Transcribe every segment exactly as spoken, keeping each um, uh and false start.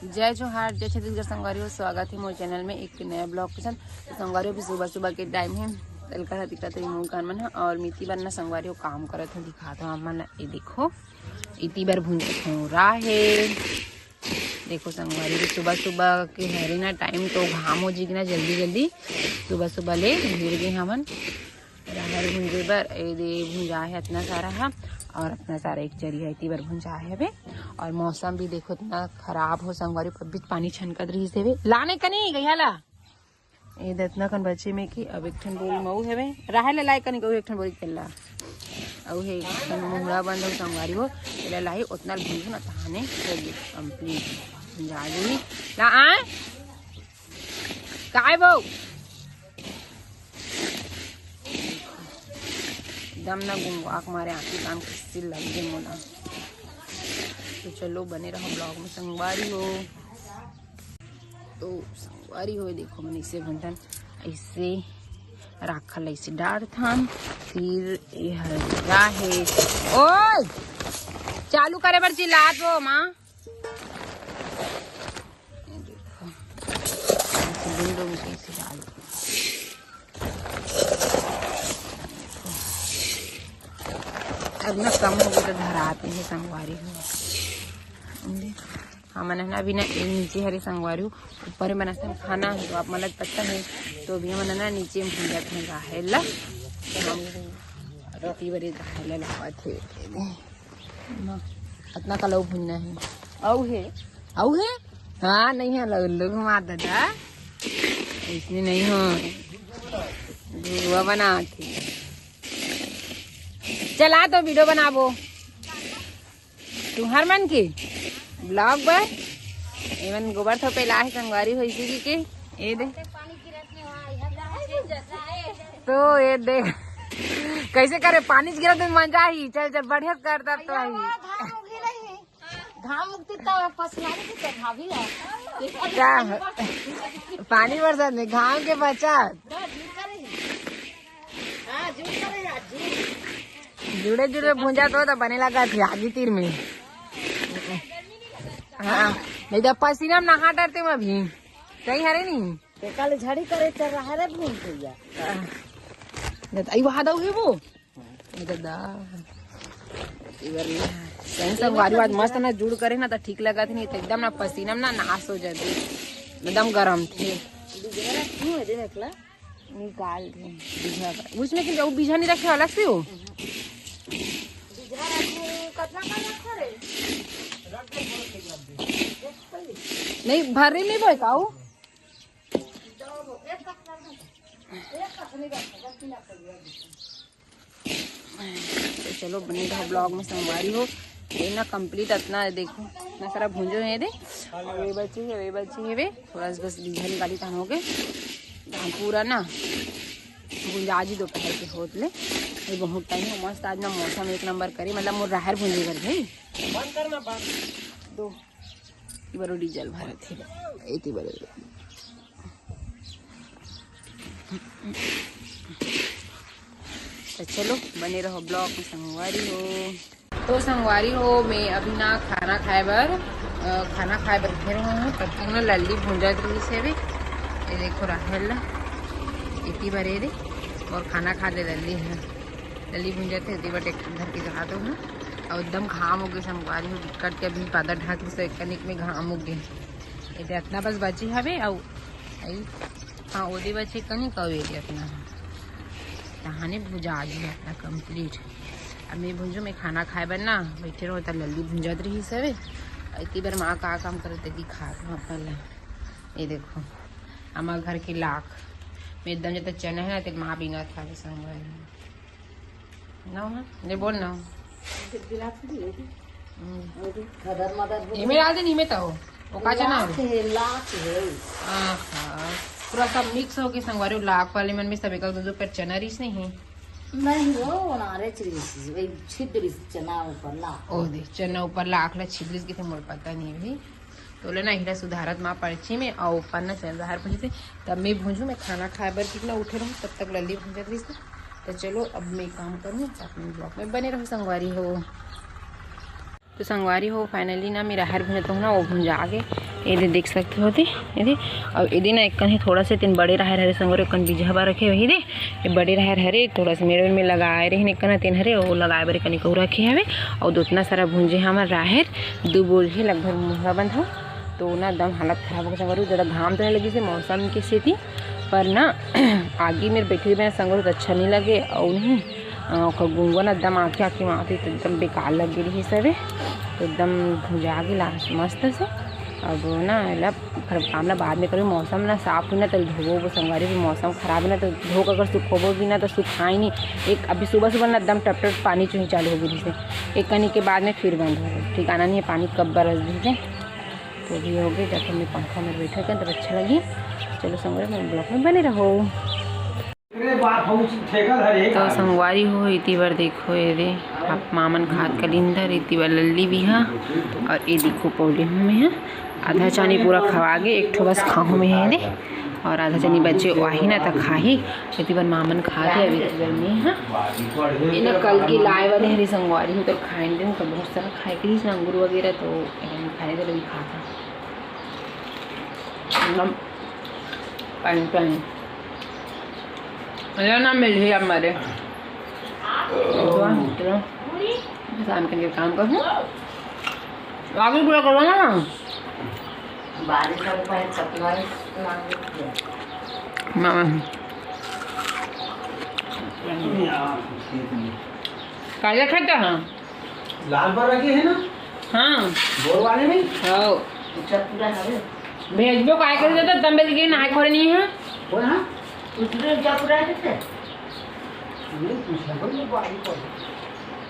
जय जोहार, जय छत्तीसगढ़ संगवारी हो, स्वागत हे मोर चैनल में एक नया ब्लॉग के साथ। तो संगवारी हो, अभी सुबह सुबह के टाइम हे, तलका ह दिखत हे मुंह कान मन ह, और मैं इती बर ना संगवारी हो काम करत हूँ, दिखात हूँ आप मन ला। ये देखो, इती बर भूंजत हूँ राहेर। देखो संगवारी हो, सुबह सुबह के हरे ना टाइम तो घाम हो जी ना जल्दी जल्दी, सुबह सुबह ले गिर गए हमन। राहेर भूंजे बर ए दे भुंजा हे अतना सारा हा, और अतना सारा एक चरी हे, इती बर भुंजा हे बे। और मौसम भी देखो इतना खराब हो संगवारी, अभी पानी छनकत रहिस हे बे। लाने कनी गइया ला। ए दे इतना कन बचे में कि अब एक ठन बोरी मऊ हे बे। राहेर ले लाए कनी कहू एक ठन बोरी तेला। अउ हे एक ठन मुहड़ा बंद हो संगवारी हो, एला लाही ओतना भुंजू ना तहाने हो गई complete। भुंजा गई। ला आए। काय बो? एकदम ना गुंगवा के मारे आँखी कान कइसे लग गे मोला। तो चलो बने रहो ब्लॉग में संगवारी हो। तो संगवारी हो देखो मन इसे भंटन ऐसे राखल ऐसे डारथन, फिर ये हरा हे। ओए चालू करे बर चिल्लात हो माँ। ये देखो, ऐसे डूम डूम के ऐसे डाल दो। अब ना कम हो गए तो धराते हैं संगवारी हो। हमन है ना अभी ना ये नीचे हरे संगवारी हो, ऊपर में बनाते हैं खाना, तो आप मन ला पता है। तो अभी हमन ना नीचे में भूंजत हैं राहेर ला। तो हम रोटी बरी राहेर ला लावत हे। ना, अतना कलऊ भुनना हे। अऊ हे? अऊ हे? हाँ, नहीं हे, लऊ, लऊ मार दादा। इसने नहीं हो। घुरुआ बना के। चला तो वीडियो बनाबो। तुहर मन के ब्लॉग बर। एमन गोबर थोपे ला हे संगवारी हो इसी की के। ए दे। तो ये देख, कैसे करे, पानी गिरा तो मजा ही। चल, चल, बढ़िया कर, तब तो आई। घाम उगती नहीं, घाम उगती तब पसीना की तो भाभी है। क्या? पानी बरसात में घाम के बचत। हाँ, जूड़ करे। हाँ, जूड़ करे, हाँ, जूड़। जुड़े जुड़े भूंजा तो, तो बने लगा थी आगी तीर में। हाँ, नहीं तो पसीना में नहा डरते मैं अभी। सही हरे नहीं? ते काले झाड़ी करे चल रहा है रे भूल भैया। नहीं तो आई वहां दऊ वो। नहीं तो दा। इधर नहीं है। सही संगवारी आज मस्त ना जुड़ करे ना तो ठीक लगा थी, नहीं तो एकदम ना पसीना में ना नाश हो जाती, एकदम गरम थी। बिजरा क्यों है देख ला? निकाल दे। बीजा का। उसमें कि वो बीजा नहीं रखे अलग से हो? बीजा रखू, कितना का रखा रे? नहीं, भरे में भाई काऊ। तो चलो, बने रहो ब्लॉग में संगवारी हो। ये ना कंप्लीट इतना है, देखो, इतना सारा भूंजो है दे। और वे बची है, वे बची है, वे थोड़ा सा बस बीजा निकाली तहान हो गए। धान पूरा ना भुंजा जी दोपहर के होत ले। ये बहुत टाइम हो, मस्त आज ना मौसम एक नंबर करे, मतलब मोर राहर भुंजे कर भाई। बंद करना, बंद। दो। ये बार डीजल भरत हे, एती बार। तो चलो, बने रहो ब्लॉग में संगवारी हो। तो संगवारी हो, मैं अभी ना खाना खाए बर, अ, खाना खाए बर उठे रहूँ हूँ, तब तक ना लल्ली भूंजत रहिस हे। ये देखो राहर ला, इतनी बार ये दे, और खाना खा ले लल्ली है। लल्ली भूंजत हे, इतनी बार एक धर के चढ़ा दो ना। और एकदम घाम हो गए संगवारी हो, बिकट के अभी पादा ढाक से कनिक में घाम हो गए। ये दे इतना बस बची हवे, और आई हाँ, ओदे बचे कनी कवे के अपना। तहाने भुजा गया अपना कंप्लीट। अब मैं भुंजो, मैं खाना खाए बर ना बैठे रहो, त लल्ली भुंजत रही सवे। इतनी बार माँ का काम करते दिखा दो अपन ला। ये देखो, हमारे घर की लाख। मैं एकदम जब तक चना है ना, तेरे माँ बिना था संग ना, ये बोल ना। हम्म। खदर मदर बोल। इमे राजे नहीं में तो हो। वो का चना लाख है? है, लाख है। आहा। पूरा सब मिक्स हो के संगवारी, लाख वाले मन में सब एक दो दो पर चना रहीस नहीं। नहीं हो, नारे चीज, वही छिद्र चना ऊपर लाख। ओ दे, चना ऊपर लाख ला छिद्र के थे, मोर पता नहीं भी। तो ले ना, हिला सुधारत माँ पर्ची में, और पन्ना चना सुधार पर्ची से, तब मैं भूंजू, मैं खाना खाए बर कितना उठे रहूँ, तब तक लल्ली भूंजत रहीस। तो चलो, अब मैं काम करूँ, अपने ब्लॉग में बने रहो संगवारी हो। तो संगवारी हो, finally ना, मेरा राहेर भुनत हूँ ना, वो भुंजा गे। ये दे, देख सकते हो, दे, ये दे। अउ ये दे ना, एक कन हे थोड़ा से, तेन बड़े राहेर हरे संगवारी, एक कन बीजहा बर रखे, वही दे, ये बड़े राहेर हरे, थोड़ा से मेड़ में लगाए रहिन, एक कन तेन हरे, वो लगाए बर एक कन एकहू रखे हवे। अउ दो इतना सारा भुंजे हमर राहेर, दू बोरी हे लगभग मुहरा बंद हो, तो ना एकदम हालत खराब हो गे संगवारी, ज़्यादा घाम तो नहीं लगी से मौसम के सेती, पर ना आगी में बैठे हुए संगवारी तो अच्छा नहीं लगे। अउ नहीं, अ, ओकर गुंगवा ना एकदम आँखी आँखी में आती, तो एकदम बेकार लग गई रही सबे, तो एकदम भुंजा गे लास्ट मस्त से। अब ना एला, खराब काम ला बाद में करो, मौसम ना साफ हो ना, तो धोबो वो संगवारी भी, मौसम खराब है ना, तो धो के अगर सुखोबो भी ना, तो सुखाई नहीं। एक अभी सुबह सुबह ना एकदम टप टप पानी चुही चालू हो गई से, एक कनी के बाद में फिर बंद हो गई, ठिकाना नहीं है पानी कब बरस दी से। तो भी हो गए, जाके मैं पंखा में बैठे के तब अच्छा लगी। चलो संगवारी, मेरे ब्लॉग में बने रहो। तो संगवारी हो, इति बर देखो, ये दे, आप मामन खात कलिंदर, इति बर लल्ली भी हा, और ये देखो पौली हूँ मैं हा। आधा चानी पूरा खवा गे, एक ठो बस खाहूँ मैं हा दे, और आधा चानी बचे वाही ना त खाही, इति बर मामन खात हे, अभी इति बर मैं हा। ये ना कल की लाए वाले हरी संगवारी हो, तो खाए दे, तो बहुत सारा खाए के रहिस ना अंगूर वगैरह, तो एला खाए दे, अभी खाता। एकदम पानी पानी। अरे ना मिल ही हमारे। तो चलो, किसान के लिए काम करूँ। आगे पूरा करो ना। बारिश का तो पहले पतला ही मांगे थे। मामा। काले खाता हाँ? लाल पर रखे है ना? हाँ। बोर वाले में? हाँ। ऊंचा पूरा हवे। भेजबो काय कर देता, तंबे के ना खोरे नहीं है। बोल हाँ। उतरे ऊंचा पूरा है से। नहीं पूछा, बोल, ये बारी पर।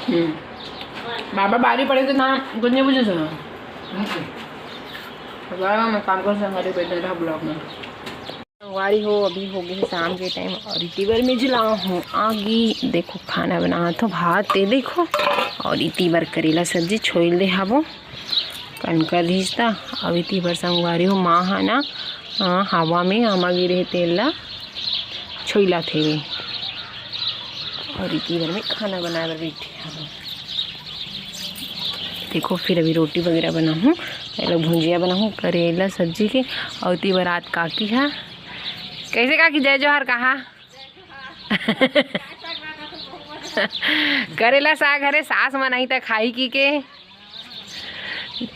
हम्म। बाबा बारी पड़े तो ना, कुछ नहीं पूछे सुनो। हम्म। बाबा मैं काम कर संग बैठे रहा ब्लॉग में। संगवारी हो, अभी हो गए शाम के टाइम और इति बर में जला हूँ आगी। देखो खाना बनात हो, भात दे देखो, और इति बर करेला सब्जी छोइल दे हाबो, कनकर रिश्ता। और इति बर संगवारी हो, माँ हा ना, अ, हवा में आमा गिरे हे तेल ला छोइला थे, और इति बर में खाना बनाए बर बैठे हाबो। देखो फिर अभी रोटी वगैरह बनाहूँ, पहले भुंजिया बनाहूँ करेला सब्जी के, और इति बर आत काकी हा। कैसे काकी, जय जोहार कहा? करेला साग हरे, सास मन आही त खाही की के।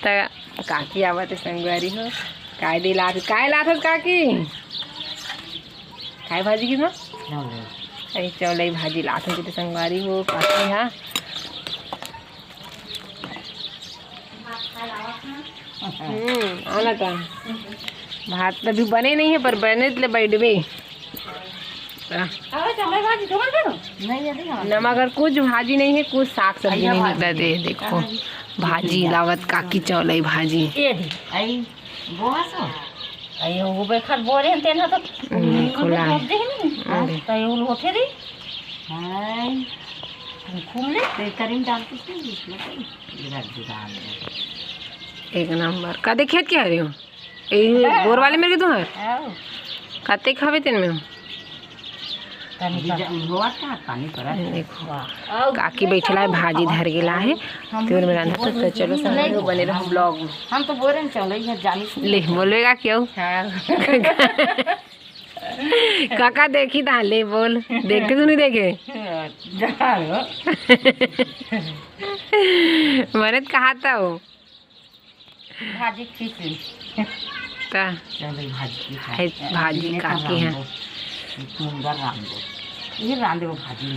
त काकी आवत हे संगवारी हो। काय दे लात, काय लात हस काकी? काय भाजी की ना? अरे चौलाई भाजी लात हस संगवारी हो काकी हा। हम्म, आना था। भात तो अभी बने नहीं है, पर बने ले बैठबे। नमक अगर कुछ भाजी नहीं है, कुछ साग सब्जी नहीं निकला दे। देखो भाजी लावत काकी, चौलाई भाजी। ये दे। आई बोहा सो। आई वो बेखत बोरे हैं तेना तो। हम्म, खुला है। दे नहीं। अरे। तो ये उल होते दी। हाय। खूब ले। ते करीम डाल के इसमें, इसमें तो ये रख दे डाल दे। एक नंबर। का देखे क्या रहे हो? ए, बोर वाले मेरे के तुहर? आओ। कते खावे तेन में? तनी अभी का। जा-, हुआ था, पानी पड़ा था। देखो, वाह। काकी बैठला है, भाजी धर गेला है। हम तेल में रांधा तो, तो चलो, सब लोग बने रहो ब्लॉग में। हम तो बोरे में चलो, ये जानी से ले, बोलबे का क्यों? हाँ। काका देखी ता, ले बोल। देखे तू नहीं देखे? जा लो। मरत कहा था वो। भाजी खींच ली। ता। चल भाई, भाजी की है, खाए। भाजी इन्हें का काकी है। रांधो। सुंदर रांधो। ये रांधो भाजी ला।